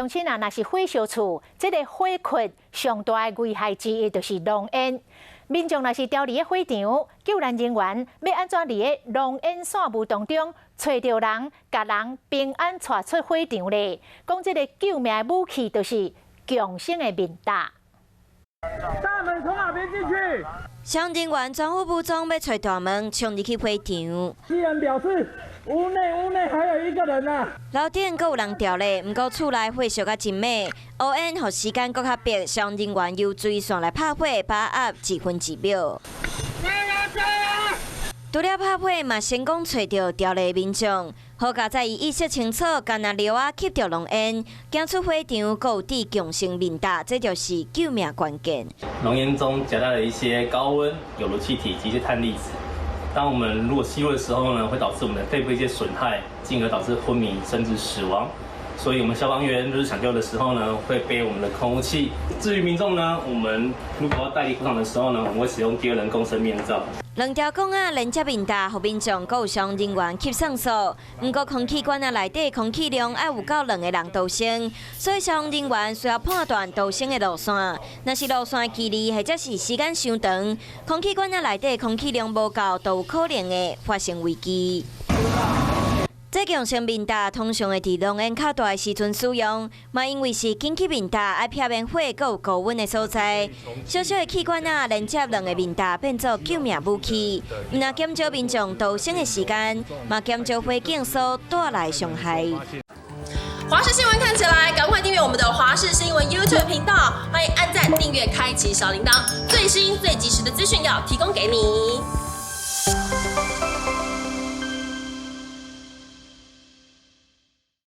鄉親啊，若是火燒厝，這个火窟上大的危害之一就是濃煙。民眾若是牢佇咧火場，救難人員欲按怎佇咧濃煙散霧當中揣著人，共人平安帶出火場咧？講這个救命的武器就是強生的面罩。大門從哪邊進去？消防人員全副武裝欲揣大門，衝入去火場。七人表示，屋內屋內還有一個人啊！樓頂閣有人牢咧，毋過厝內火燒甲真猛，烏煙予時間閣較迫，消防人員由水線來拍火，把握一分一秒。除了拍火，嘛成功揣著牢咧民眾。好佳哉伊意識清楚，干焦尿仔吸著濃煙，行出火場，閣有戴強生面罩，這就是救命關鍵。濃煙中夾帶了一些高溫、有毒氣體及一些碳粒子。當我們如果吸入的時候呢，會導致我們的肺部一些損害，進而導致昏迷甚至死亡。所以，我們消防員就是搶救的時候呢，會背我們的噴霧器。至於民眾呢，我們如果要帶離火場的時候呢，我們會使用第二人共生面罩。兩條管仔連接面罩，予民眾閣有消防人員吸送數。毋過空氣管仔內底空氣量愛有夠兩個人逃生，所以消防人員需要判斷逃生的路線。若是路線距離或者是時間傷長，空氣管仔內底空氣量無夠，都有可能會發生危機。這強生面罩通常會佇濃煙較大的時陣使用，嘛因為是緊急面罩，愛避免火閣有高溫的所在。小小的氣管仔連接兩个面罩，變做救命武器。毋但減少民眾逃生的時間，嘛減少火警所帶來的傷害。華視新聞看起來，趕快訂閱我們的華視新聞 YouTube 頻道，歡迎按讚、訂閱、開啟小鈴鐺，最新最及時的資訊要提供給你。